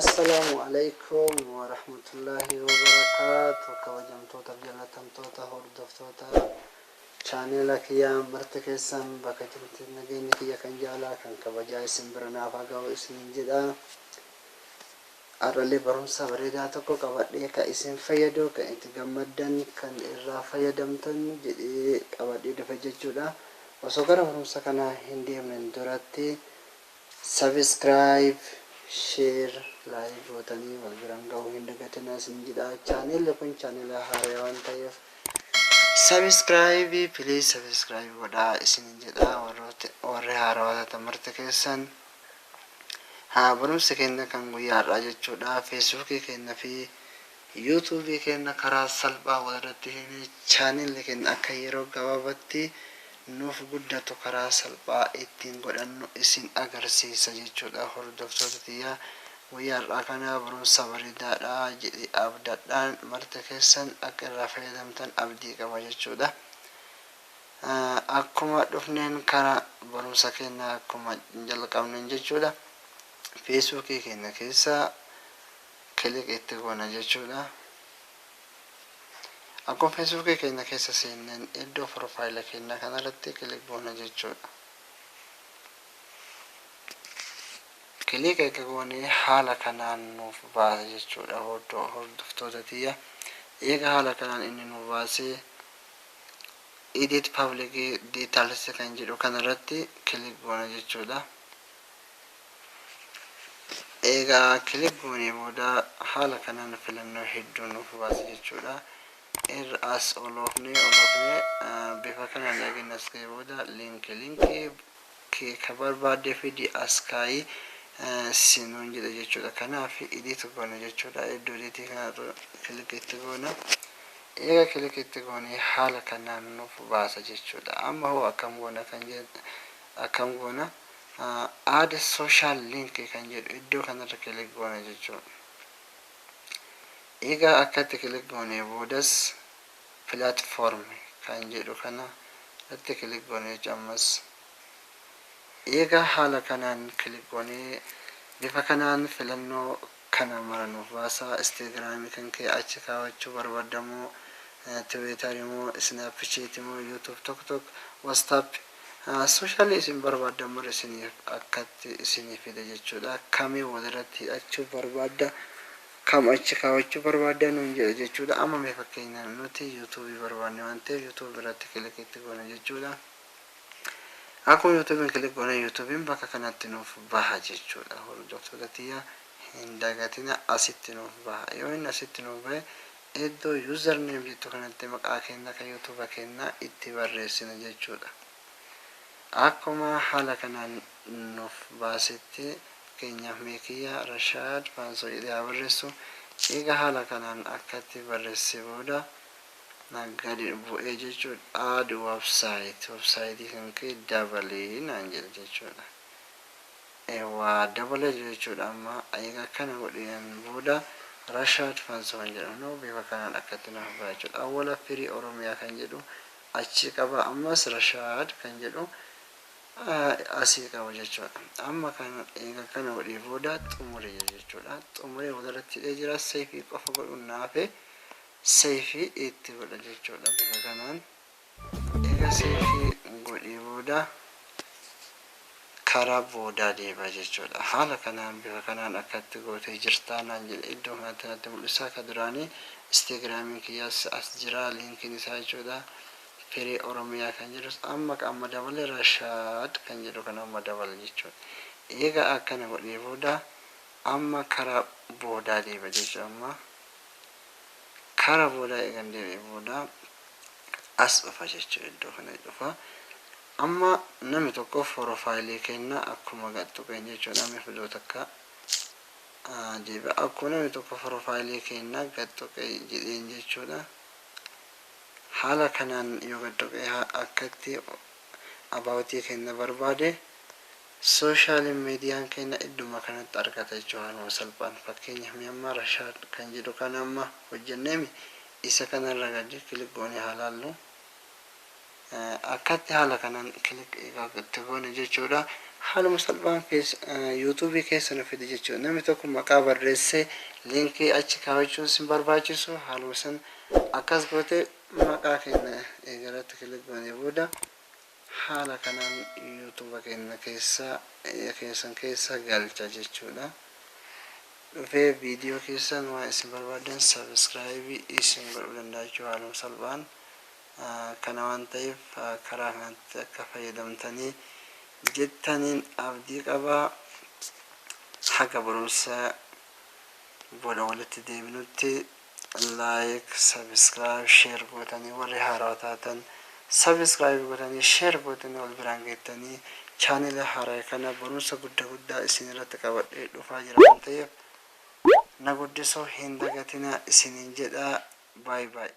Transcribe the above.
Assalaamu alaikum warahmatullaahi wabarakaatu. Kabajamtoota, jaalatamtoota, hordoftoota chaanela kiyyaa marti keessan, bakka jirti nageenyi kiyya kan jaalaa kan kabajaa isin bira naaf haa ga'u isinin jedha. Har'allee barumsa bareedaa tokko qabadhee, kan isin fayyadu, kan itti gammaddan, kan irraa fayyadamtan jedhee qabadhee dhufe jechuudha. Osoo gara barumsa kanaa hin deemnen duratti subscribe, share, like gootanii wal biraan ga'uu hin dagatinaa isin jedha. Chaanelli kun chaanela haaraa waan ta'eef subscribe, please subscribe godhaa isin jedha, warri haarawaa taatan marti keessan. Haa, barumsa keenya kan guyyaa har'aa jechuudha, Feesbuukii keenya fi Yuutuubii keenya karaa salphaa walirratti himee chaanelli keenya akka yeroo gabaabatti nuuf guddatu karaa salphaa ittiin godhannu isin agarsiisa jechuudha. Hordoftoota tiyyaa, guyyaa har'aa kana barumsa bareedaadha jedhee abdadhaan marti keessan akka irraa fayyadamtan abdii qaba jechuudha. Akkuma dhufneen karaa barumsa keenya akkuma jalqabneen jechuudha, Feesbuukii keenya keessa click itti goona jechuudha. Akkuma Feesbuukii keenya keessa seenneen iddoo profile keenya kanarratti click goona jechuudha. Click eega goonee haala kanaan nuuf baasa jechuudha. Hordoftoota tiyya, eega haala kanaan inni nuuf baasee, "Edit public details" kan jedhu kanarratti click goona jechuudha. Egaa click goonee booda haala kanaan filannoo hedduu nuuf baasa jechuudha. Irra as oloofnee oloofnee bifa kanaan eegin as ga'e booda liinkii kee ka barbaadde fidi as kaayii sinuun jedha jechuudha. Kanaaf edit goona jechuudha. Iddoo editii kanarra click itti goona. Eega click itti goonee haala kanaan nuuf baasa jechuudha. Amma hoo akkam goona kan jedhu, akkam goona? "Add social link" kan jedhu iddoo kanarra click goona jechuudha. Egaa akkatti click goonee boodas "Platform" kan jedhu kana irratti click goone jechuudha ammas. Egaa haala kanaan click goonee bifa kanaan filannoo kana mara nuuf baasa. Instagramii kan kee achi kaawwachuu barbaadamoo, Tiwiitarii moo, Snapchatii moo, YouTube, TikTok, WhatsApp, social isin barbaaddan mara isiniif akkatti isinii fida jechuudha. Kamii walirratti hidhachuu barbaadda, kam achi kaawwachuu barbaadda nuun jedha jechuudha. Amma mee fakkeenyaaf nuti Yuutuubii barbaanne waan ta'eef Yuutuubii irratti click itti goona jechuudha. Akkuma Yuutuubiin click goone, Yuutuubiin bakka kanatti nuuf baha jechuudha. Hordoftoota tiyya, hin dagatina, asitti nuuf baha. Yoo inni asitti nuuf bahe, iddoo "Username" jettu kanatti maqaa keenya kan Yuutuuba keenyaa itti barreessina jechuudha. Akkuma haala kanaan nuuf baasetti, fakkeenyaaf meekiyya Rashaad Faansoo jedhee haa barreessu. Egaa haala kanaan akkatti barreesse booda gadi bu'ee jechuudha. "Add website", websaayitii kan kee dabalee naan jedha jechuudha. Waa dabalee jechuudha. Amma egaa kana godheen booda Rashaad Faansoo kan jedhamu bifa kanaan akkatti naaf baha jechuudha. Awwala Firii Oromiyaa kan jedhu achi qaba, ammas Rashaad kan jedhu asii qaba jechuudha. Amma kana egaa kana godhee booda xumuree jechuudha. Xumuree walirratti hidhee jira. Save qofa godhuun naafe, save itti godha jechuudha bifa kanaan. Egaa save godhee booda karaa boodaa deema jechuudha. Haala kanaan bifa kanaan akkatti gootee jirtaa naan jedhe. Iddoo kanatti natti mul'isa. Ka duraanii Instagramiin kiyyaas as jira, liinkiin isaa jechuudha. Firee Oromiyaa kan jedhus amma dabale, Rashaad kan jedhu kan amma dabale jechuudha. Egaa akkana godhee booda amma karaa boodaa deema jechuudha. Amma karaa boodaa eegan deemee booda as dhufa jechuudha. Iddoo kana dhufa. Amma namni tokko profile kenna akkuma tuqeen jechuudha. Namni fidoo takka deebi'a. Akkuma namni tokko profile kenna gad tuqee jedheen jechuudha. Haala kanaan yoo gad tuqee akkatti aboutii kenna barbaade, social mediaan keenya idduma kanatti argata jechuudha haaluma salphaan. Fakkeenyaaf mee amma Rashaad kan jedhu kana amma hojjenneemi, isa kanarra gadi click goonee haa laallu. Akkatti haala kanaan click itti goone jechuudha. Haaluma salphaan yuutuubii keessa nu fide jechuudha. Namni tokko maqaa barreessee liinkii achi kaawwachuun sin barbaachisu. Haaluma san akkas goote maqaa keenya eegalatti click goonee booda haala kanaan yuutuuba keenya keessa keessan keessa galcha jechuudha. Dhufee viidiyoo keessan waan isin barbaadan subscribe isin godhuu danda'a jechuudha haaluma salphaan. Kana waan ta'eef karaa kanatti akka fayyadamtanii jettaniin abdii qabaa. Haga barumsa booda walitti deebinutti like, subscribe, share gootanii, warri haarawaa taatan subscribe gootanii, share gootanii, wal biraan geettanii, chaanela haaraa kana barumsa guddaa guddaa isin irratti qabadhee dhufaa jira waan ta'eef na guddisuu hin dagatinaa isiniin jedha. Baay'ee baay'ee.